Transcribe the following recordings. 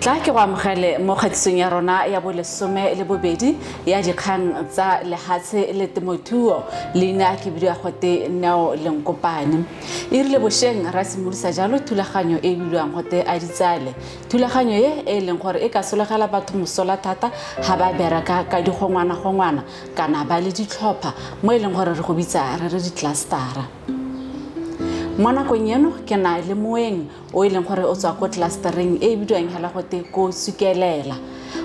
Tla ke go amogele mo kgatisong ya rona ya bolesome le bobedi ya dikgang tsa lehatshe le temothuo. Leina ke bidiwa gote Neo Lenkopane. E rile bosheng ra simolodisa jalo thulaganyo e e bidiwang gote a ditsale. Thulaganyo e e leng gore e ka solegela batho mosola thata ga ba bereka ka digongwana-gongwana kana ba le ditlhopha mo e leng gore re go bitsa re re di-clustera. Mo nakong eno ke na le moeng o e leng gore o tswa ko clustereng e e bidiwang hela gote ko Sukelela.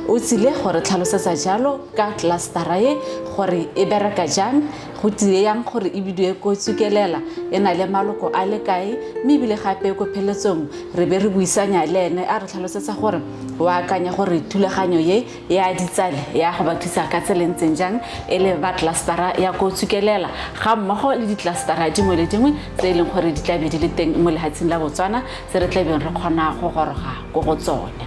O tsile go re tlhalosetsa jalo ka clustera e gore e bereka jang, go tsile yang gore e bidiwe ko Sukelela, e na le maloko a le kae, mme ebile gape ko pheletsong re be re buisanya le ene a re tlhalosetsa gore o akanya gore thulaganyo ye ya ditsale ya go ba thusa ka tsela e ntseng jang e le ba clustera ya ko Tsukelela ga mmogo le di-clustera dingwe le dingwe tse e leng gore di tla be di le teng mo lehatsheng la Botswana tse re tlabeng re kgona go goroga ko go tsone.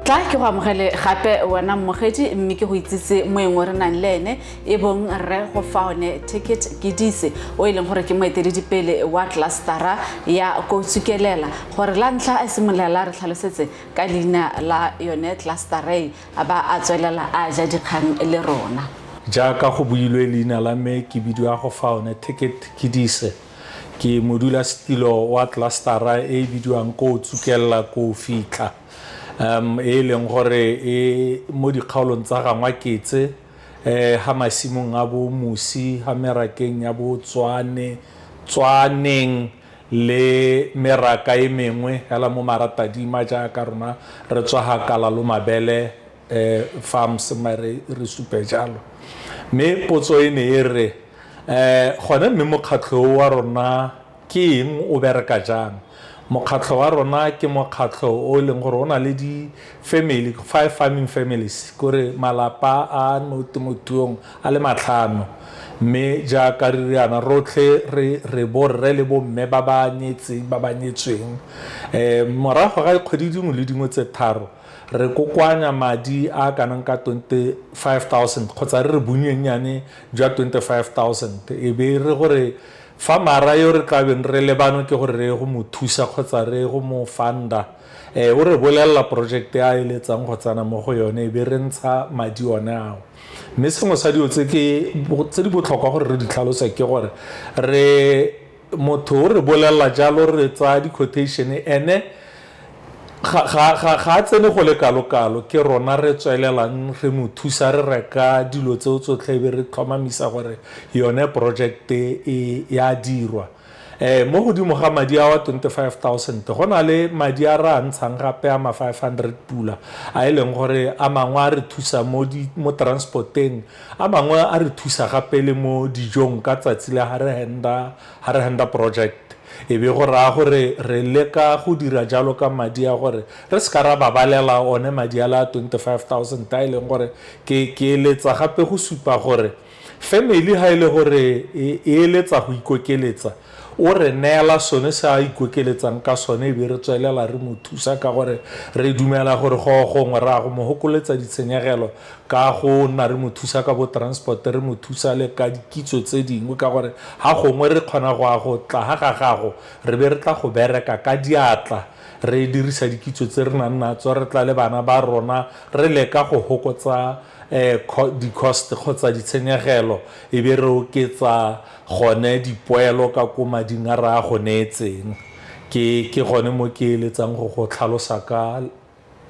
Tla ke go amogele gape wena mmogedi mme ke go itsise moeng o re nang le ene e bong rre go fa one ticket Kedise o e leng gore ke moeteledipele wa clustera ya ko Tsukelela gore la ntlha a simolola re tlhalosetse ka leina la yone clustera e a ba a tswelela a ja dikgang le rona. Jaaka go builwe leina la me ke bidiwa go fa one ticket Kedise. Ke modulasetilo wa clustera e e bidiwang ko Tsukelela ko Fitlha. E e leng gore e mo dikgaolong tsa Gangwaketse, ha masimong a bo Musi, ha merakeng ya bo Tswane, Tswaneng le meraka e mengwe hela mo Maratadima jaaka rona re tswa ha Kalalomabele farms mare re supe jalo. Mme potso e ne e re, gone mme mokgatlho o wa rona ke eng, o bereka jang? Mokgatlho wa rona ke mokgatlho o e leng gore o na le di-family, five farming families, kore malapa a mo temothuong a le matlhano. Mme jaaka re riana rotlhe re re borre le bomme ba ba nyetseng, ba ba nyetsweng. Morago ga dikgwedi dingwe le dingwe tse tharo re kokoanya madi a kanang ka 25,000 kgotsa re re bonnyennyane jwa 25,000 e be re gore fa mara yo re tlabeng re lebanwe ke gore re ye go mo thusa kgotsa re ye go mo funda, o re bolelela project e a eletsang go tsena mo go yone e be re ntsha madi one ao. Mme sengwe sa dilo tse ke tse di botlhokwa gore re di tlhalose ke gore re motho o re bolelela jalo re tsaya di-quotation ene ga a tsene go le kalo-kalo, ke rona re tswelelang re mo thusa re reka dilo tseo tsotlhe e be re tlhomamisa gore yone project e ya dirwa. Mo godimo ga madi a wa 25,000 go na le madi a re a ntshang gape a ma 500 pula a e leng gore a mangwe a re thusa mo mo transporteng, a mangwe a re thusa gape le mo dijong ka tsatsi le ha re handa ha re handa project. E be go raya gore re leka go dira jalo ka madi a gore re se ka ra babalela one madi a le a 25,000 a e leng gore ke ke eletsa gape go supa gore family ha e le gore e eletsa go ikokeletsa, o re neela sone se a ikokeletsang ka sone e be re tswelela re mo thusa ka gore re dumela gore go gongwe re a go mo hokoletsa ditshenyegelo ka go nna re mo thusa ka bo transport, re mo thusa le ka dikitso tse dingwe ka gore ha gongwe re kgona go ya go tla ha ga gago re be re tla go bereka ka diatla re dirisa dikitso tse re nang natso, re tla le bana ba rona re leka go hokotsa di-cost kgotsa ditshenyegelo e be re oketsa gone dipoelo ka ko mading a re a go neetseng. Ke ke gone mo ke eletsang go go tlhalosa ka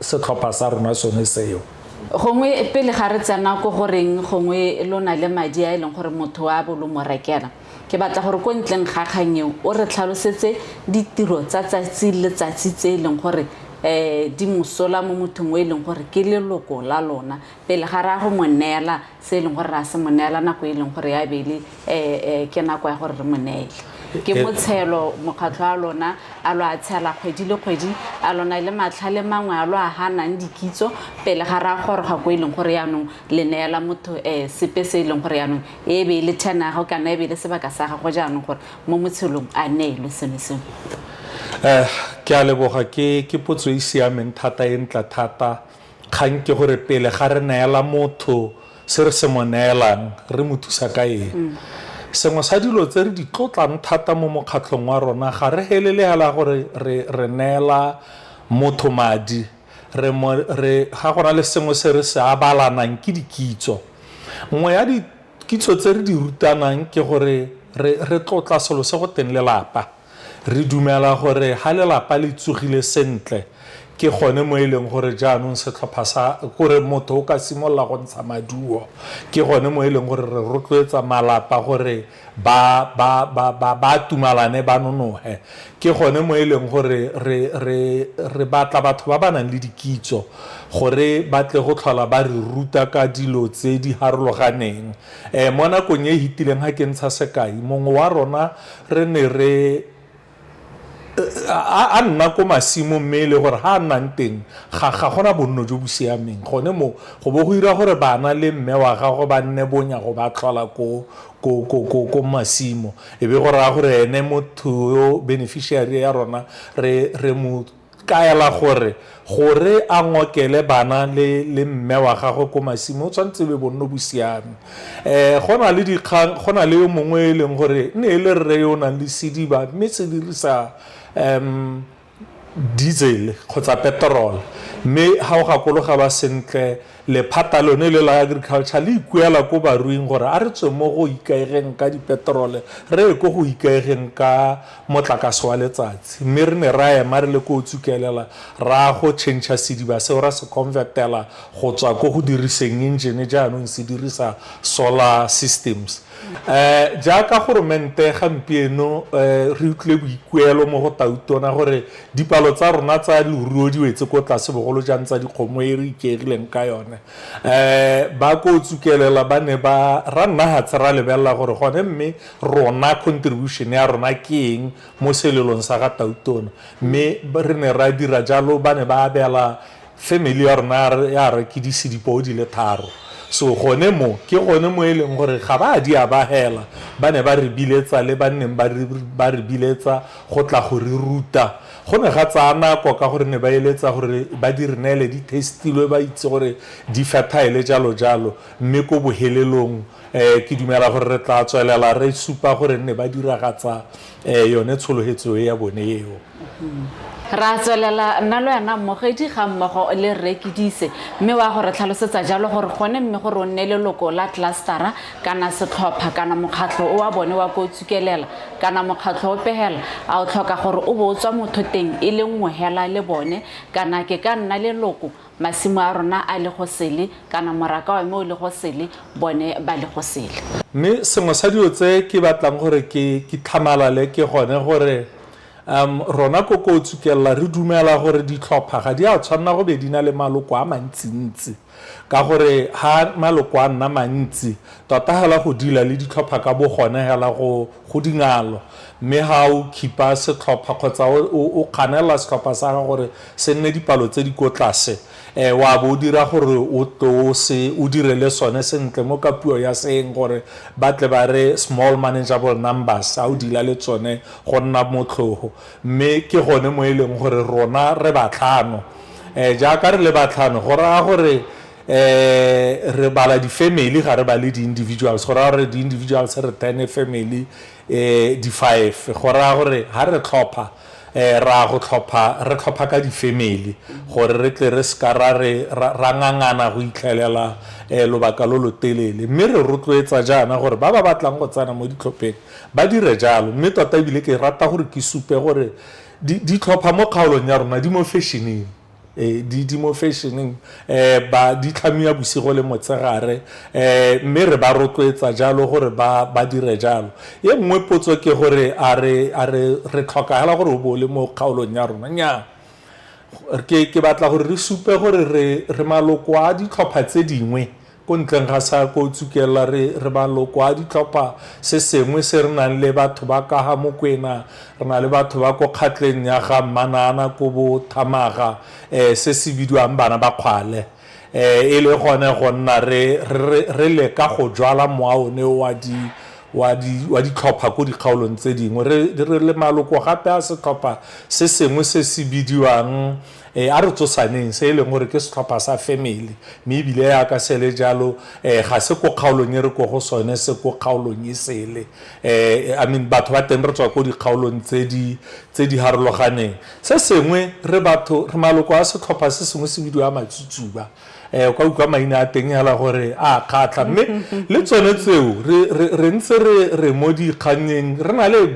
setlhopha sa rona sone seo. Gongwe pele ga re tsena ko goreng gongwe lo na le madi a e leng gore motho wa bo lo mo rekela, ke batla gore ko ntleng ga kgang eo o re tlhalosetse ditiro tsa tsatsi le letsatsi tse e leng gore di mosola mo mothong o e leng gore ke leloko la lona pele ga re a go mo neela se e leng gore re a se mo neela nako e leng gore ya be le ke nako ya gore re mo neele. Ke motshelo mokgatlho wa lona a lo a tshela kgwedi le kgwedi, a lona le matlhale mangwe a lo a hanang dikitso pele ga re a goroga ko e leng gore yaanong le neela motho sepe se e leng gore yaanong e be e le turn ya gago kana e be e le sebaka sa gago jaanong gore mo motshelong a neelwe sengwe sengwe. Ke a leboga, ke ke potso e siameng thata e ntla thata. Kgang ke gore pele ga re neela motho se re se mo neelang, re mo thusa ka eng? Sengwe sa dilo tse re di tlotlang thata mo mokgatlhong wa rona, ga re helele hela gore re neela motho madi, re mo, re, ga go na le sengwe se re se abalanang ke dikitso. Nngwe ya dikitso tse re di rutanang ke gore re tlotla selo se go teng lelapa. Re dumela gore ha lelapa le tsogile sentle, ke gone mo e leng gore jaanong setlhopha sa gore motho o ka simolola go ntsha maduo. Ke gone mo e leng gore re rotloetsa malapa gore ba tumalane, ba nonoge. Ke gone mo e leng gore re batla batho ba ba nang le dikitso gore ba tle go tlhola ba re ruta ka dilo tse di harologaneng. Mo nakong e e fetileng, ga ke ntsha sekai, mongwe wa rona re ne re a nna ko masimo, mme e le gore ha a nnang teng ga gona bonno jo bo siameng. Gone mo go bo go ira gore bana le mme wa gagwe ba nne bonya go ba tlhola ko masimo, e be go raya gore ene motho yo beneficiary ya rona re mo kaela gore a ngokele bana le mme wa gagwe ko masimo, o tshwanetse be bonno bo siame. Go na le dikgang, go na le yo mongwe e leng gore ne e le rre yo o nang le sediba, mme se dirisa diesel kgotsa petrol. Mme ga o gakologelwa sentle, lephata lone le la agriculture le ikuela ko baruing gore a re tswe mo go ikaegeng ka dipetrole, re ye ko go ikaegeng ka motlakase wa letsatsi. Mme re ne ra ema re le ko Tsukelela, ra go change sediba seo, ra se convertela go tswa ko go diriseng engine, jaanong se dirisa solar systems. Jaaka goromente gampieno, re utlwile boikuelo mo go Tautona gore dipalo tsa rona tsa leruo di wetse ko tlase, bogolo jang tsa dikgomo e re ikaegileng ka yone. Ba ko Tsukelela ba ne ba ra nna hatshe ra lebelela gore gone mme rona contribution ya rona ke eng mo selelong sa ga Tautona, mme re ne ra dira jalo. Ba ne ba abela family ya rona ya re ke disedipoo di le 3. So gone mo ke gone mo e leng gore ga ba di aba hela, ba ne ba re biletsa le ba nneng ba re biletsa go tla go re ruta. Go ne ga tsaya nako ka gore ne ba eletsa gore ba di re neele di testilwe, ba itse gore di fertile jalo jalo. Mme ko bohelelong, ke dumela gore re tla tswelela re supa gore ne ba diragatsa yone tshologetso e ya bone eo. Ra tswelela nna le wena mmogedi ga mmogo le rre Kedise, mme wa go re tlhalosetsa jalo gore gone mme gore o nne leloko la clustera kana setlhopha kana mokgatlho o wa bone wa ko Tsukelela kana mokgatlho o pegela, a o tlhoka gore o bo o tswa motho teng e le nngwe hela le bone, kana ke ka nna leloko masimo a rona a le go sele kana moraka wa me o le go sele, bone ba le go sele. Mme sengwe sa dilo tse ke batlang gore ke tlhamalale ke gone gore rona ko ko Tsukelela re dumela gore ditlhopha ga di a tshwanela go be di na le maloko a mantsintsi, ka gore ha maloko a nna mantsi tota hela go dila le ditlhopha ka bo gone hela go dingalo. Mme ha o khipa setlhopha kgotsa o kganela setlhopha sa gago gore se nne dipalo tse di ko tlase, wa bo o dira gore o tlo se o direle sone sentle mo ka puo ya seeng gore ba tle ba re small manageable numbers, ha o dila le tsone go nna motlhogo. Mme ke gone mo e leng gore rona re batlhano. Jaaka re le batlhano, go raya gore re bala di-family, ga re bale di-individuals. Go raya gore di-individuals re 10, family di 5. Go raya gore ha re tlhopha, ra go tlhopha, re tlhopha ka di-family gore re tle re seka ra ngangana go itlhelela lobaka lo lo telele. Mme re rotloetsa jaana gore ba ba batlang go tsena mo ditlhopheng ba dire jalo. Mme tota ebile ke rata gore ke supe gore ditlhopha mo kgaolong ya rona di mo fashioneng. Di mo fashioneng, ba di tlhamiwa bosigo le motshegare, mme re ba rotloetsa jalo gore ba dire jalo. E nngwe potso ke gore a re tlhoka hela gore o bo le mo kgaolong ya rona? Nnyaa, ke batla gore re supe gore re maloko a ditlhopha tse dingwe ko ntleng ga sa ko Tsukelela. Re maloko a ditlhopha se sengwe se re nang le batho ba ka ga Mokwena, re na le batho ba ko kgatleng ya ga Mmanana ko bo Thamaga, se se bidiwang bana ba kgwale. E le gone go nna re leka go jwala mowa one wa ditlhopha ko dikgaolong tse dingwe. Re le maloko gape a setlhopha se sengwe se se bidiwang A re tsosaneng se e leng gore ke setlhopha sa family, mme ebile yaka se le jalo, ga se ko kgaolong e re ko go sone, se ko kgaolong e sele. I mean, batho ba teng re tswa ko dikgaolong tse di harologaneng. Se sengwe, re batho re maloko a setlhopha se sengwe se bidiwa Matsutsuba. O ka utlwa maina a teng hela gore a kgatlha, mme le tsone tseo re ntse re mo dikgannyeng, re na le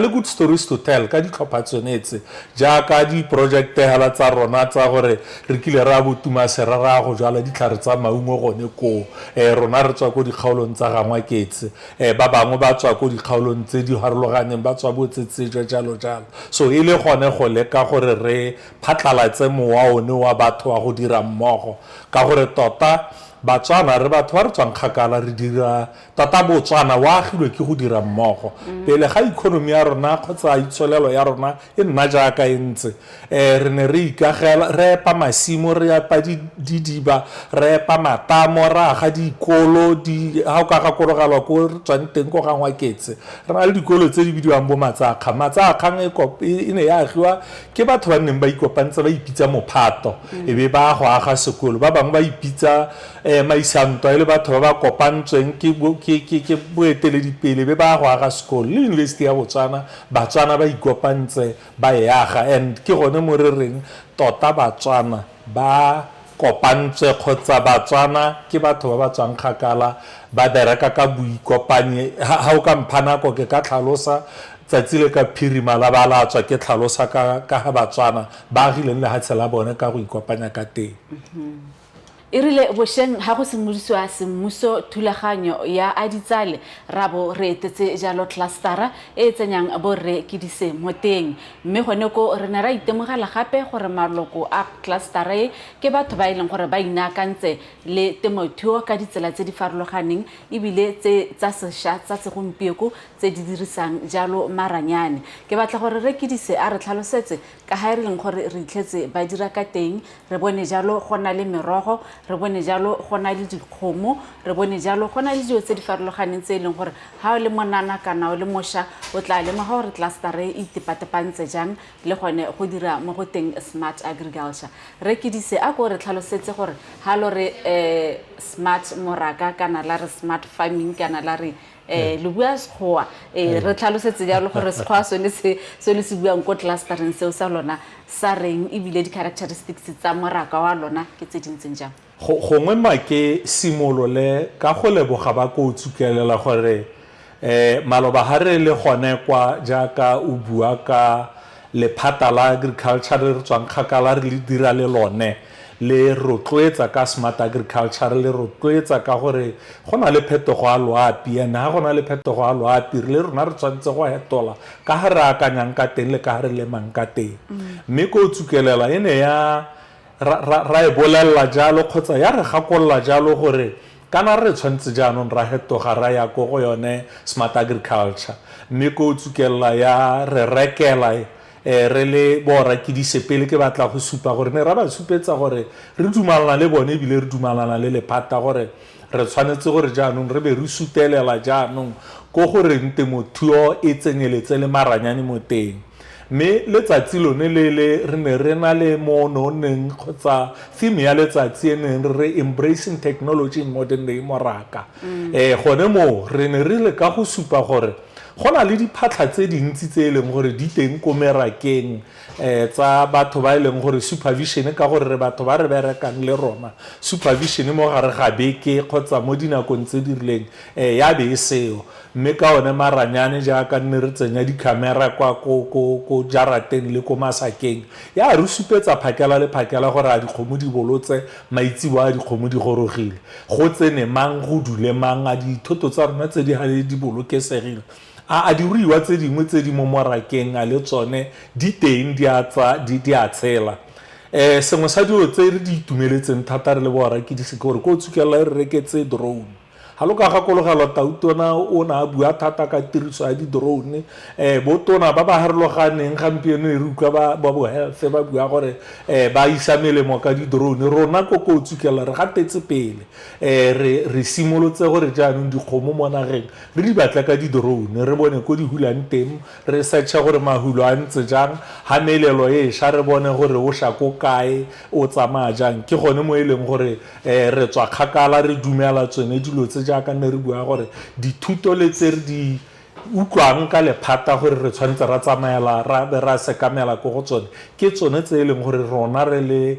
good stories to tell ka ditlhopha tsone tse, jaaka di-project hela tsa rona tsa gore re kile ra botumasera ra go jala ditlhare tsa maungo gone koo. Rona re tswa ko dikgaolong tsa Gangwaketse, ba bangwe ba tswa ko dikgaolong tse di harologaneng, ba tswa botsetsejwe, jalo jalo. So e le gone go leka gore re phatlalatse mowa one wa batho wa go dira mmogo, ka gore tota Batswana re batho ba re tswang kgakala re dira. Tota Botswana wa agilwe ke go dira mmogo. Pele ga economy ya rona kgotsa itsholelo ya rona e nna jaaka e ntse, re ne re ikagela, re epa masimo, re epa didiba, re epa matamo, re aga dikolo. Ga o ka gakologelwa ko re tswang teng ko Gangwaketse, re na le dikolo tse di bidiwang bo Matsaakgang. Matsaakgang e ne ya agiwa ke batho ba nneng ba ikopantse, ba ipitsa mophato, e be ba go aga sekolo. Ba bangwe ba ipitsa maisantwa, e le batho ba ba kopantsweng ke boeteledipele, be ba go aga sekolo. Le University ya Botswana, Batswana ba ikopantse ba e aga. And ke gone mo re reng tota Batswana ba kopantswe, kgotsa Batswana ke batho ba ba tswang kgakala ba bereka ka boikopanye. Ha o ka mpha nako, ke ka tlhalosa tsatsi le ka phirima la ba la tswa ke tlhalosa ka ga Batswana ba agileng lehatshe la bone ka go ikopanya ka teng. E rile bošeng ga go simolodisiwa semmuso thulaganyo ya a ditsale, ra bo re etetse jalo clustera e e tsenyang borre ke dise mo teng, mme gone ko re ne ra itemogela gape gore maloko a clustera e ke batho ba e leng gore ba inaakantse le temothuo ka ditsela tse di farologaneng, ebile tse tsa sešwa tsa segompieko tse di dirisang jalo maranyane. Ke batla gore re Kedise a re tlhalosetse ka ga e re leng gore re itlhetse ba dira ka teng. Re bone jalo go na le merogo, re bone jalo go na le dikgomo, re bone jalo go na le dilo tse di farologaneng tse e leng gore ga o le monana kana o le mošwa, o tla lemoga gore cluster e itepatepantse jang le gone go dira mo go teng smart agriculture. Re Kedise, a ko re tlhalosetse gore ga lo re smart moraka kana la re smart farming kana la re le bua Sekgowa, re tlhalosetse jalo gore Sekgowa sone se le se buang ko clustereng seo sa lona sa reng, ebile di-characteristics tsa moraka wa lona ke tse di ntseng jang? Gongwe ma ke simolole ka go leboga ba ko tsukelela gore maloba ga re le gone kwa, jaaka o bua ka lephata la agriculture re tswang kgakala re le dira le lone, le rotloetsa ka smart agriculture, le rotloetsa ka gore go na le phetogo ya loapi. And ga go na le phetogo ya loapi, le rona re tshwanetse go hetola ka ga re akanyang ka teng le ka ga re lemang ka teng. Mme ko tsukelela e ne ya ra e bolelela jalo kgotsa ya re gakolola jalo gore kana re tshwanetse jaanong ra hetoga ra ya ko go yone smart agriculture. Mme ko tsukelela ya re rekela re le borra Kedise. Pele ke batla go supa gore ne ra ba supetsa gore re dumalana le bone, ebile re dumalana le lephata gore re tshwanetse gore jaanong re be re sutelela jaanong ko goreng temothuo e tsenyeletse le maranyane mo teng. Mme letsatsi lone le le re ne re na le mono o neng kgotsa theme ya letsatsi e neng re re "Embracing technology in modern day moraka". Gone moo re ne re le ka go supa gore go na le diphatlha tse dintsi tse e leng gore di teng ko merakeng, tsa batho ba e leng gore supervision, ka gore re batho ba re berekang le rona, supervision mo gare ga beke kgotsa mo dinakong tse di rileng ya be e seo. Mme ka one maranyane, jaaka nne re tsenya di-camera kwa ko jarateng le ko masakeng, ya re supetsa phakela le phakela gore a dikgomo di bolotse maitsibo, a dikgomo di gorogile, go tsene mang, go dule mang, a dithoto tsa rona tse di gale di bolokesegile, a diruiwa tse dingwe tse di mo morakeng a le tsone di teng di a tshela. Sengwe sa dilo tse re di itumeletseng thata re le borra Kedise ke gore ko tsukelela e re reketse drone. Ga Ga lo ka gakologelwa, Tautona o ne a bua thata ka tiriso ya di-drone. Botona ba ba harologaneng gampieno e re utlwa ba bo health ba bua gore ba isa melemo ka di-drone. Rona ko ko Tsukela re gatetse pele. Re simolotse gore jaanong dikgomo mo nageng re di batla ka di-drone, re bone ko di hulang teng, re searche gore mahulo a ntse jang, ha melelo e ša re bone gore o ša ko kae, o tsamaya jang. Ke gone mo e leng gore re tswa kgakala re dumela tsone dilo tse jaaka ne re bua gore dithuto le tse re di utlwang ka lephata gore re tshwanetse ra tsamaela ra be ra sekamela ko go tsone, ke tsone tse e leng gore rona re le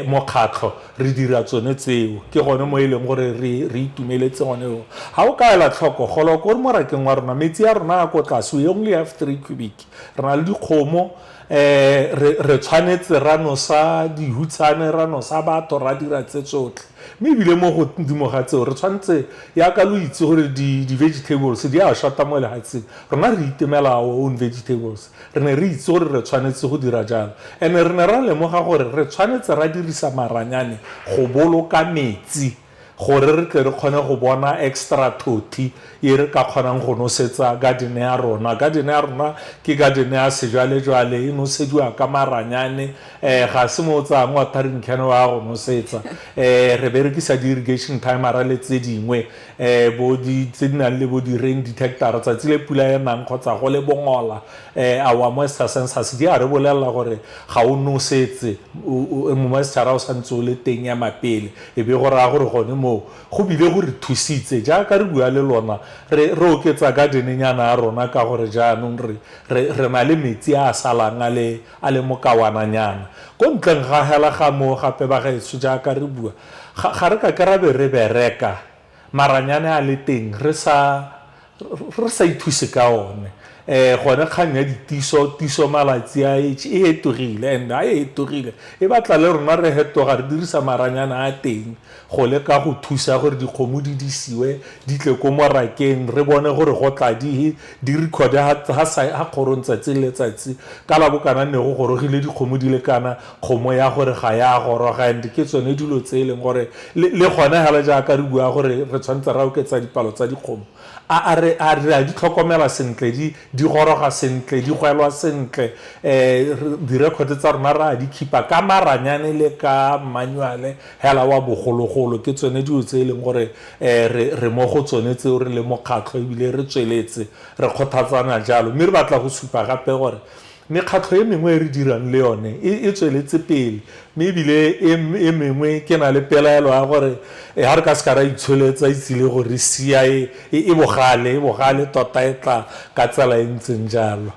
mokgatlho re dira tsone tseo. Ke gone mo e leng gore re itumeletse gone eo. Ha o ka ela tlhoko golo ko morakeng wa rona, metsi a rona a ko tlase, we only have 3 cubic. Re na le dikgomo, re tshwanetse ra nosa dihutshane, ra nosa batho, ra dira tse tsotlhe. Mme ebile mo godimo ga tseo re tshwanetse, yaka lo itse gore di-vegetables di a shota mo lefatsheng, rona re itemela our own vegetables. Re ne re itse gore re tshwanetse go dira jalo, and re ne ra lemoga gore re tshwanetse ra dirisa maranyane go boloka metsi gore re tle re kgone go bona extra thothi e re ka kgonang go nosetsa garden ya rona. Garden ya rona ke garden ya sejwalejwale, e nosediwa ka maranyane. Ga se mo o tsayang watering can wa go nosetsa. Re berekisa di-irrigation timer le tse dingwe, bo di tse di nang le bo di-rain detector. Tsatsi le pula e nang kgotsa go le bongola, our moisture sensors di a re bolelela gore ga o nosetse, moisture o santse o le teng ya mapele, e be go raya gore gone moo go bile go re thusitse. Jaaka re bua le lona, re oketsa garden-nyana ya rona ka gore jaanong re na le metsi a salang a le mokawananyana. Ko ntleng ga hela ga moo gape bagaetsho, jaaka re bua, ga re ka ke ra be re bereka maranyane a le teng re sa ithuse ka one. Gone kgang ya ditiso, tiso malatsi a e hetogile, and ha e hetogile e batla le rona re hetoga, re dirisa maranyane a teng go leka go thusa gore dikgomo di disiwe di tle ko morakeng, re bone gore go tla di record ha kgorong tsatsi le letsatsi ka la bokana ne go gorogile dikgomo di lekana, kgomo ya gore ga ya goroga. And ke tsone dilo tse e leng gore le gone hela jaaka re bua gore re tshwanetse ra oketsa dipalo tsa dikgomo, a re a di tlhokomela sentle, di goroga sentle, di gwelwa sentle. Di-record tsa rona ra di keepa ka maranyane le ka manuale hela wa bogologolo. Ke tsone dilo tse e leng gore re mo go tsone tseo re le mokgatlho, ebile re tsweletse re kgothatsana jalo. Mme re batla go supa gape gore mekgatlho e mengwe e re dirang le yone e tsweletse pele, mme ebile e mengwe ke na le pelaelo ya gore ha re ka se ka ra itsholetsa itsile gore sia e bogale tota, e tla ka tsela e ntseng jalo.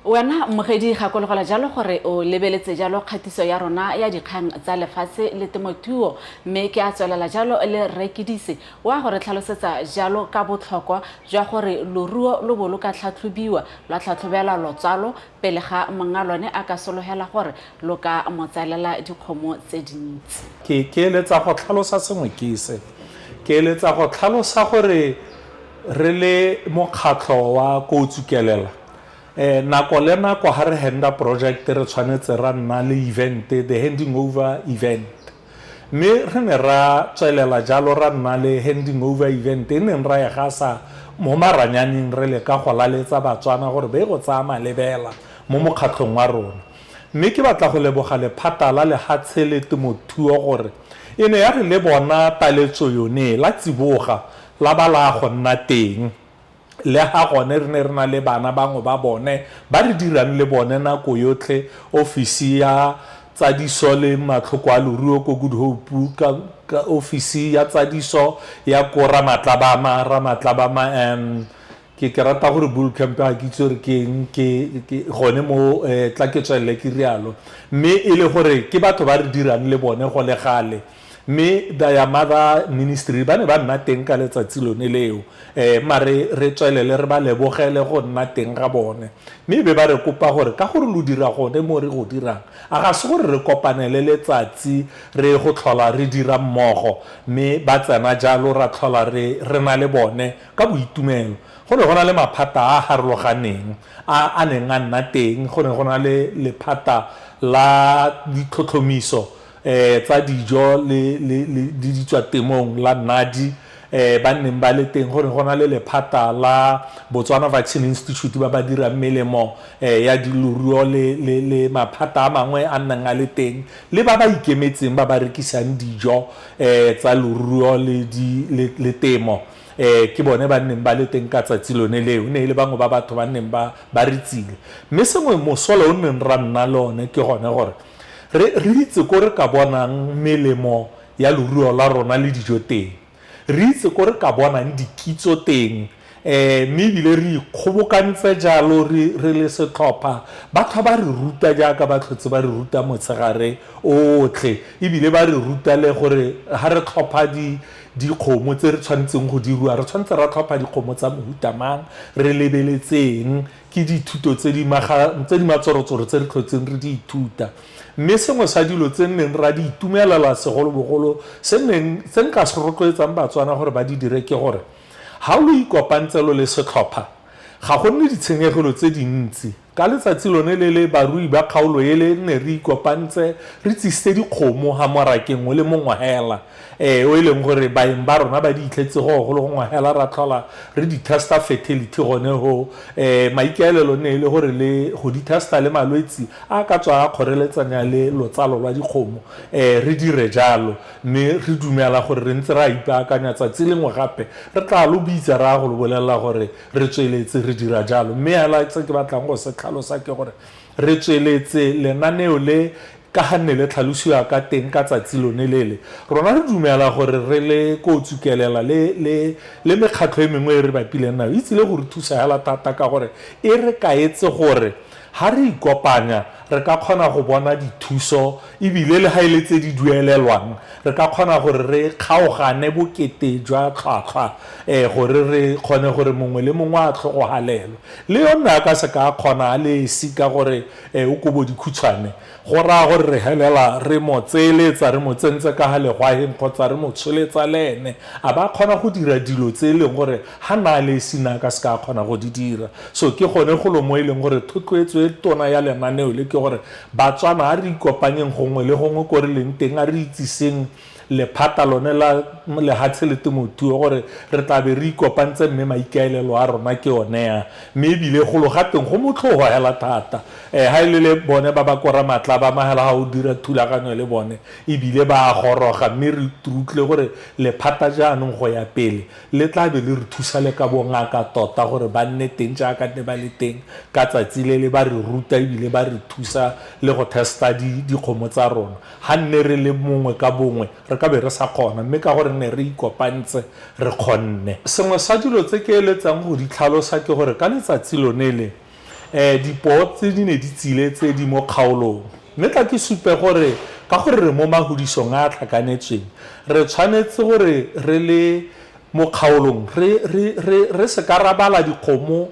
Wena mmogedi, gakologela jalo gore o lebeletse jalo kgatiso ya rona ya dikgang tsa lefatshe le temothuo, mme ke a tswelela jalo le Rekedise wa gore tlhalosetsa jalo ka botlhokwa jwa gore loruo lo bo lo ka tlhatlhobiwa, lwa tlhatlhobelwa lotsalo pele ga monga lone a ka sologela gore lo ka mo tsalela dikgomo tse dintsi. Ke eletsa go tlhalosa sengwe ke se. Ke eletsa go tlhalosa gore re le mokgatlho wa ko Tsukelela, nako le nako ha re handa project re tshwanetse ra nna le event, the handing over event. Mme re ne ra tswelela jalo ra nna le handing over event e neng ra e gasa mo maranyaneng, re leka go laletsa Batswana gore ba ye go tsaya malebela mo mokgatlhong wa rona. Mme ke batla go leboga lephata la lehatshe le temothuo gore e ne ya re le bona taletso yone la tsiboga la ba la go nna teng. Le ha gone re ne re na le bana bangwe ba bone ba re dirang le bone nako yotlhe, ofisi ya tsadiso le matlhoko a loruo ko Good Hope, ka ofisi ya tsadiso ya ko Ramatlabama, ke rata gore bull camp ga ke itse gore ke eng, ke gone mo, tla ke tswelele ke rialo. Mme e le gore ke batho ba re dirang le bone go le gale, mme their mother ministry ba ne ba nna teng ka letsatsi lone leo, mare re tswelele re ba lebogele go nna teng ga bone. Mme be ba re kopa gore ka gore lo dira gone mo re go dirang, a ga se gore re kopanele letsatsi re go tlhola re dira mmogo, mme ba tsena jalo ra tlhola re na le bone ka boitumelo. Go ne go na le maphata a harologaneng a neng a nna teng. Go ne go na le lephata la ditlhotlhomiso tsa dijo le ditswatemong la NADI, Ba nneng ba le teng gore go na le lephata la Botswana Vaccine Institute ba ba dirang melemo ya diloruo le maphata a mangwe a nnang a le teng le ba ba ikemetseng ba ba rekisang dijo tsa loruo le temo. Ke bone ba nneng ba le teng ka tsatsi lone leo, ne e le bangwe ba batho ba nneng ba re tsile. Mme sengwe mosola o nneng ra nna le one ke gone gore re itse ko re ka bonang melemo ya loruo la rona le dijo teng, re itse ko re ka bonang dikitso teng, mme ebile re ikgobokantse jalo re le setlhopha. Ba tlhwa ba re ruta jaaka ba tlhotse ba re ruta motshegare otlhe, ebile ba re ruta le gore ga re tlhopha dikgomo tse re tshwanetseng go di rua, re tshwanetse ra tlhopha dikgomo tsa mohuta mang, re lebeletseng. Ke dithuto tse di matsorotsoro tse re tlhotseng re di ithuta. Mme sengwe sa dilo tse nneng ra di itumelela segolobogolo se nka se rotloetsang Batswana gore ba di dire ke gore ha lo ikopantse lo le setlhopha, ga go nne ditshenyegelo tse dintsi. Ka letsatsi lone le le barui ba kgaolo ele nne re ikopantse, re tsisitse dikgomo ha morakeng o le mongwe hela, o e leng gore baeng ba rona ba di itlhetse go le gongwe hela, ra tlhola re di testa fertility gone ho. Maikaelelo ne e le gore le go di testa le malwetsi a ka tswa a kgoreletsanya le lotsalo lwa dikgomo, re dire jalo. Mme re dumela gore re ntse re a ipaakanya, tsatsi lengwe gape re tla lo bitsa ra go lo bolelela gore re tsweletse re dira jalo. Mme hela se ke batlang go se tlhalosa ke gore re tsweletse lenaneo le ka ga nne le tlhalosiwa ka teng ka tsatsi lone lele. Rona re dumela gore re le ko tsukelela le mekgatlho e mengwe e re bapileng nayo e tsile go re thusa hela thata, ka gore e re kaetse gore ha re ikopanya re ka kgona go bona dithuso, ebile le ha e le tse di duelelwang re ka kgona gore re kgaogane bokete jwa tlhwatlhwa, gore re kgone gore mongwe le mongwe a tlhogogalelwe. Le yone a ka se ka kgona a le esi ka gore o kobo dikhutshwane, go raya gore re helela re mo tseeletsa, re mo tsentse ka ga legwaheng kgotsa re mo tsholetsa le ene, a ba kgona go dira dilo tse e leng gore ha na a le esi na ka se ka kgona go di dira. So ke gone golo mo e leng gore thotloetso e tona ya lenaneo le ke gore Batswana a re ikopanyeng gongwe le gongwe ko re leng teng, a re itsiseng lephata lone la lehatshe le temothuo gore re tla be re ikopantse, mme maikaelelo a rona ke one a. Mme ebile golo ga teng go motlhoho hela thata. Ha e le le bone ba ba kora matla ba magela ga o dira thulaganyo le bone, ebile ba a goroga. Mme re utlwile gore lephata jaanong go ya pele le tla be le re thusa le ka bongaka tota gore ba nne teng jaaka ne ba le teng ka tsatsi le le, ba re ruta ebile ba re thusa le go testa dikgomo tsa rona. Ha nne re le mongwe ka bongwe re ka be re sa kgona, mme ka gore ne re ikopantse re kgonne. Sengwe sa dilo tse ke eletsang go di tlhalosa ke gore ka letsatsi lone le, dipoo tse di ne di tsile tse di mo kgaolong. Mme tla ke supe gore ka gore re mo mahudisong a a tlhakanetsweng, re tshwanetse gore re le mo kgaolong re se ka ra bala dikgomo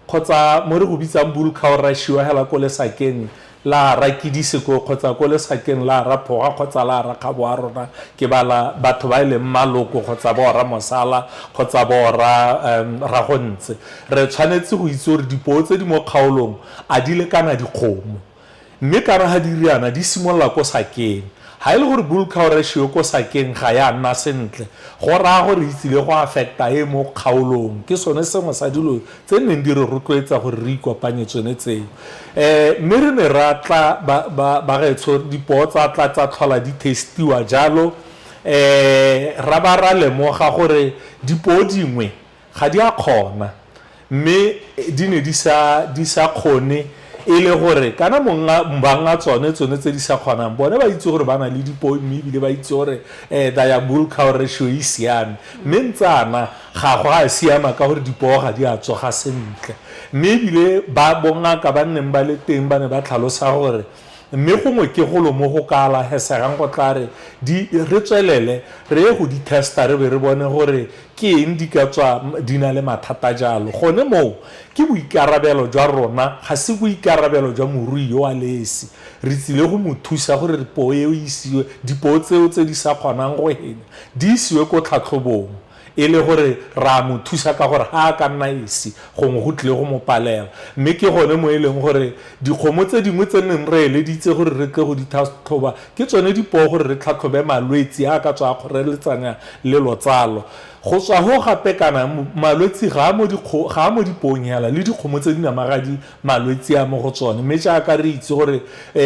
kgotsa mo re go bitsang bull cow ratio hela ko lesakeng la Rakidise ko kgotsa ko lesakeng la Raphoga kgotsa la Rakgabo wa rona. Ke bala batho ba e leng maloko kgotsa bo Ramosala kgotsa bo Ragontse. Re tshwanetse go itse gore dipoo tse di mo kgaolong a di lekana dikgomo, mme kana ga di riana di simolola ko sakeng. Ha e le gore bull cow ratio ko sakeng ga ya nna sentle, go raya gore e tsile go affecta e mo kgaolong. Ke sone sengwe sa dilo tse neng di re rotloetsa gore re ikopanye tsone tseo. Mme re ne ra tla bagaetsho, dipoo tsa tla tsa tlhola di testiwa jalo, ra ba ra lemoga gore dipoo dingwe ga di a kgona, mme di ne di sa kgone e le gore kana banga tsone tsone tse di sa kgonang, bone ba itse gore ba na le dipoo, mme ebile ba itse gore their bull cow ratio e siame, mme ntsana ga go a siama ka gore dipoo ga di a tsoga sentle. Mme ebile ba bongaka ba nneng ba le teng ba ne ba tlhalosa gore mme gongwe ke golo mo go ka alahesegang go tla re re tswelele re ye go di testa, re be re bone gore ke eng di ka tswa di na le mathata jalo. Gone moo ke boikarabelo jwa rona, ga se boikarabelo jwa morui yo a le esi. Re tsile go mo thusa gore poo eo e isiwe, dipoo tseo tse di sa kgonang go henya di isiwe ko tlhatlhobong, e le gore ra mo thusa ka gore ha a ka nna esi gongwe go tlile go mo palela. Mme ke gone mo e leng gore dikgomo tse dingwe tse neng re eleditse gore re tle go di tlhatlhoba ke tsone dipoo gore re tlhatlhobe malwetsi a ka tswa a kgoreletsanya le lotsalo. Go tswa go gape kana malwetsi ga a mo ga a mo dipoong hela, le dikgomo tse di namagadi malwetsi a mo go tsone. Mme jaaka re itse gore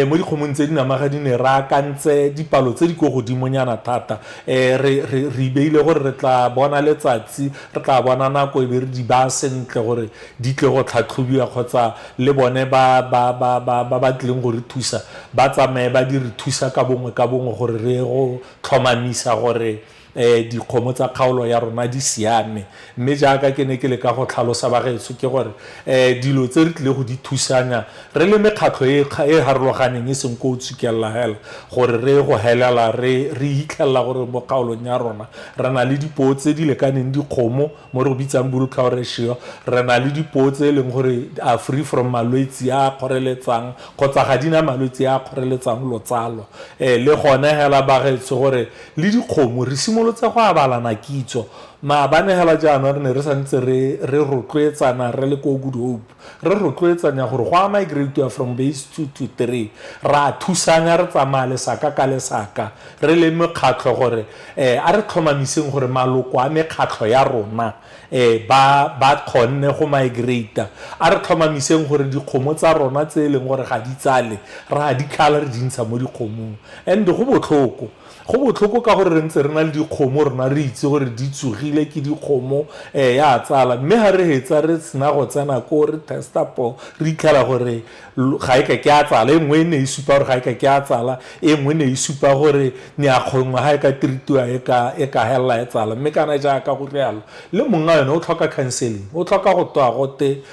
mo dikgomong tse di namagadi ne re akantse dipalo tse di ko godimonyana thata. Re ibeile gore re tla bona letsatsi, re tla bona nako e be re di baya sentle gore di tle go tlhatlhobiwa, kgotsa le bone ba ba ba ba ba ba tlileng go re thusa ba tsamaye ba di re thusa ka bongwe ka bongwe gore re ye go tlhomamisa gore dikgomo tsa kgaolo ya rona di siame. Mme jaaka ke ne ke leka go tlhalosa bagaetsho ke gore dilo tse re tlile go di thusanya re le mekgatlho e e harologaneng, e seng ko o tsukella hela, gore re go helela re hitlhella gore mo kgaolong ya rona re na le dipoo tse di lekaneng dikgomo mo re go bitsang bull cow ratio, re na le dipoo tse e leng gore are free from malwetsi a a kgoreletsang kgotsa ga di na malwetsi a a kgoreletsang lotsalo. Le gone hela bagaetsho gore le dikgomo re simolotse go abalana kitso. Maabane hela jaana re ne re santse re rotloetsana re le ko Good Hope, re rotloetsanya gore go a migrate from base 2 to 3. Ra thusanya, re tsamaya lesaka ka lesaka re le mekgatlho gore a re tlhomamiseng gore maloko a mekgatlho ya rona ba kgonne go migrate. A re tlhomamiseng gore dikgomo tsa rona tse e leng gore ga di tsale ra di kgala re di ntsha mo dikgomong. And go botlhoko, go botlhoko ka gore re ntse re na le dikgomo rona re itse gore di tsogile ke dikgomo ya tsala, mme ga re hetsa re sena go tsena ko re testa po re itlhela gore ga e ka ke a tsala. E nngwe e ne e supa gore ga e ka ke a tsala, e nngwe ne e supa gore ne a kgongwe ga e ka treatiwa e ka helela e tsala. Mme kana jaaka go rialo le monga yone o tlhoka counseling, o tlhoka go toa gote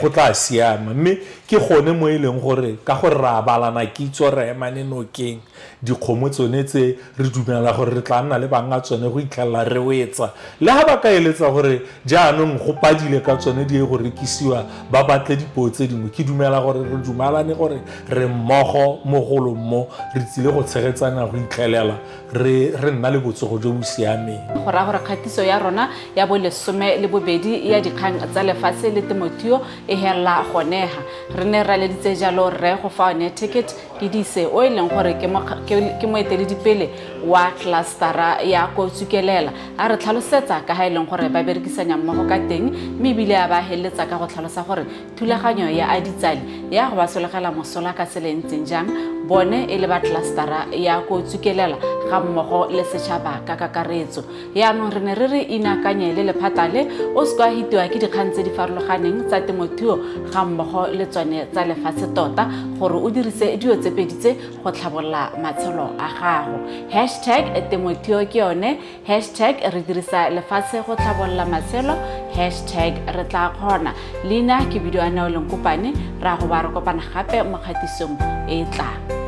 go tla siama. Mme ke gone mo e leng gore ka gore re abalana kitso, re emane nokeng dikgomo tsone tse re dumela gore re tla nna le banga tsone go itlhella re wetsa. Le ha ba ka eletsa gore jaanong go padile ka tsone di ye go rekisiwa ba batle dipoo tse dingwe, ke dumela gore re dumalane gore re mmogo mo golong mo re tsile go tshegetsana go itlhelela re nna le botsogo jo bo siameng. Go raya gore kgatiso ya rona ya bo 12 ya dikgang tsa lefatshe le temothuo e hella gonega. Re ne ra leditse jalo rre go fa one ticket ke dise o e leng gore ke moeteledipele wa clustera ya ko Tsukelela, a re tlhalosetsa ka ha e leng gore ba berekisanya mmogo ka teng, mme ebile a ba heleletsa ka go tlhalosa gore thulaganyo ya a ditsale ya go ba solegela mosola ka tsela e ntseng jang bone e le ba clustera ya ko Tsukelela ga mmogo le setšhaba ka kakaretso. Yaanong re ne re re inakanye le lephata le o se ka hitiwa ke dikgang tse di farologaneng tsa temothuo ga mmogo le tsone tsa lefatshe tota, gore o dirise dilo tse pedi tse go tlhabolola matshelo a gago. Hashtag temothuo ke yone, hashtag re dirisa lefatshe go tlhabolola matshelo, hashtag re tla kgona. Leina ke bidio a Neo Lenkopane, ra go ba re kopana gape mo kgatisong e tlang.